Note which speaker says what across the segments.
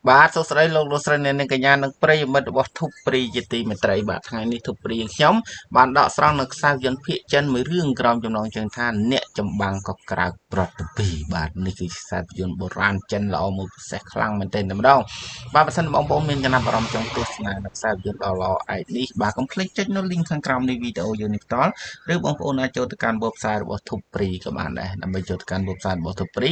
Speaker 1: បាទសួស្តីលោកលោកស្រីអ្នកនាងកញ្ញានិងប្រិយមិត្តរបស់ធុបព្រីជាទីមេត្រីបាទថ្ងៃនេះធុបព្រីខ្ញុំបានដកស្រង់នៅខ្សែយន្តភាគចិនមួយរឿងក្រោមចំណងជើងថាអ្នកចម្បាំងកក្រើកប្រតិពីបាទនេះគឺខ្សែយន្តបុរាណចិនល្អមួយពិសេសខ្លាំងមែនទែនតែម្ដងបាទបើសិនបងប្អូនមានចំណាប់អារម្មណ៍ចង់ទស្សនានៅខ្សែយន្តដ៏ល្អឯនេះបាទកុំភ្លេចចុចនៅ link ខាងក្រោមនៃវីដេអូយើងនេះផ្ទាល់ឬបងប្អូនអាចចូលទៅកាន់ website របស់ធុបព្រីក៏បានដែរដើម្បីចូលទៅកាន់ website របស់ធុបព្រី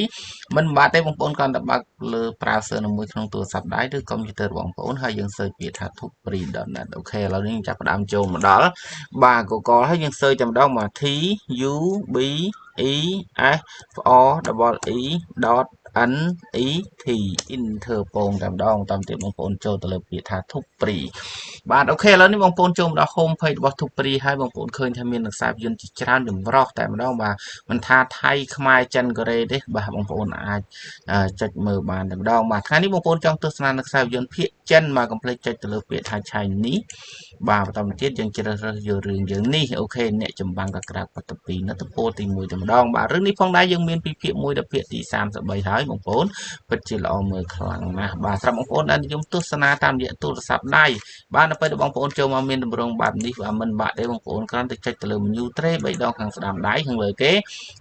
Speaker 1: មិនបាក់ទេបងប្អូនគ្រាន់តែបើកលើ browser នៅមួយក្នុងទូរស័ព្ទដៃឬកុំព្យូទ័ររបស់បងប្អូនហើយយើង search ពាក្យថា tubefree.net OK ឥឡូវនេះចាប់ផ្ដើមចូលមកដល់បាទ Google ហើយយើង search តែម្ដងមក T U B E S R E E N E T enter ពងតែម្ដងតាមទៀតបងប្អូនចូលទៅលើពាក្យថា Tubefree បាទ OK ឥឡូវនេះបងប្អូនចូលមកដល់ home page របស់ Tubefree ហើយបងប្អូនឃើញថាមានខ្សែភាពយន្តជាច្រើនចម្រុះតែម្ដងបាទមិនថាថៃខ្មែរចិនកូរ៉េទេបាទបងប្អូនអាចចុចមើលបានតែម្ដងបាទថ្ងៃនេះបងប្អូនចង់ទស្សនានៅខ្សែភាពយន្តភាគចិនបាទកុំភ្លេចចុចទៅលើពាក្យថា Chinese បាទបន្តមកទៀតយើងជ្រើសរើសយករឿងយើងនេះOK អ្នកចម្បាំងកក្រើកបត្តពីនៅទំព័រទី1តែម្ដងបាទរឿងនេះផងដែរយើងមានពីភាគ1ដល់ភាគទី33ហើយបងប្អូនពិតជាល្អមើលខ្លាំងណាស់បាទសម្រាប់បងប្អូនដែលនិយមទស្សនាតាមរយៈទូរស័ព្ទដៃបាទនៅពេលដែលបងប្អូនចូលមកមានទម្រង់បែបនេះបាទមិនបាក់ទេបងប្អូនគ្រាន់តែចុចទៅលើ menu tray 3ដងខាងស្ដាំដៃខាងលើគេ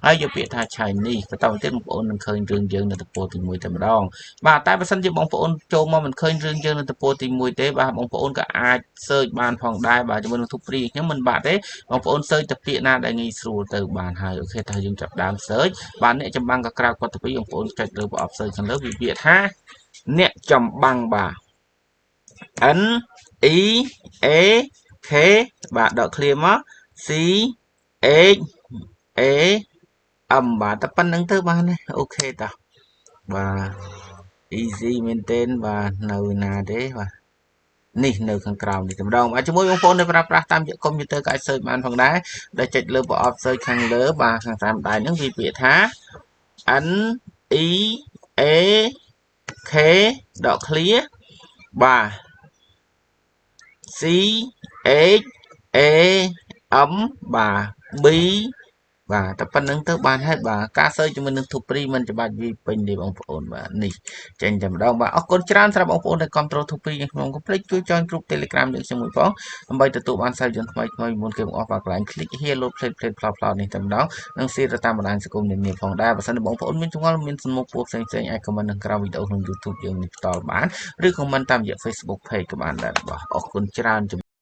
Speaker 1: ហើយយកពាក្យថា Chinese បន្តមកទៀតបងប្អូននឹងឃើញរឿងយើងនៅទំព័រទី1តែម្ដងបាទតែបើសិនជាបងប្អូនចូលមកមិនឃើញរឿងយើងនៅទំព័រទី1ទេបាទបងប្អូនក៏អាច search បានផងដែរបាទជាមួយនឹង Tubefree ខ្ញុំមិនបាក់ទេបងប្អូន search ទៅពាក្យណាដែលងាយស្រួលទៅបានហើយ OK តើយើងចាប់ដើម search បាទអ្នកចម្បាំងកក្រើកគាត់ទៅពីបងប្អូនចុចលើប្រអប់ search ខាងលើវាពាក្យថាអ្នកចម្បាំងបាទ N E A K បាទដក clear មក C H A M បាទតែប៉ុណ្្នឹងទៅបានទេOK តោះបាទ easy មែនទែនបាទនៅណាទេបាទនេះនៅខាងក្រោមនេះតែម្ដងបាទជាមួយបងប្អូនដែលប្រើប្រាស់តាមរយៈកុំព្យូទ័រក៏អាច search បានផងដែរដែលចុចលើប្រអប់ search ខាងលើបាទខាងតាមដៃហ្នឹងវាពាក្យថា N E A K ដក clear បាទ C H A M បាទ B បាទតែប៉ុណ្្នឹងទៅបានហើយបាទការ search ជាមួយនឹង Tubefree មិនច្បាច់វាពេញទេបងប្អូនបាទនេះចេញតែម្ដងបាទអរគុណច្រើនសម្រាប់បងប្អូនដែលគាំទ្រ Tubefree យើងខ្ញុំកុំភ្លេចជួយ join ក្រុម Telegram យើងខ្ញុំមួយផងដើម្បីទទួលបានសារយន្តថ្មីថ្មីមុនគេបង្អស់បាទកន្លែង click here លោត play play ផ្លោផ្លោនេះតែម្ដងនិង share ទៅតាមបណ្ដាញសង្គមនានាផងដែរបើសិនជាបងប្អូនមានចម្ងល់មានសំណួរផ្សេងផ្សេងអាច comment នៅក្រោមវីដេអូក្នុង YouTube យើងនេះផ្ទាល់បានឬ comment តាមរយៈ Facebook page ក៏បានដែរបាទអរគុណច្រើន។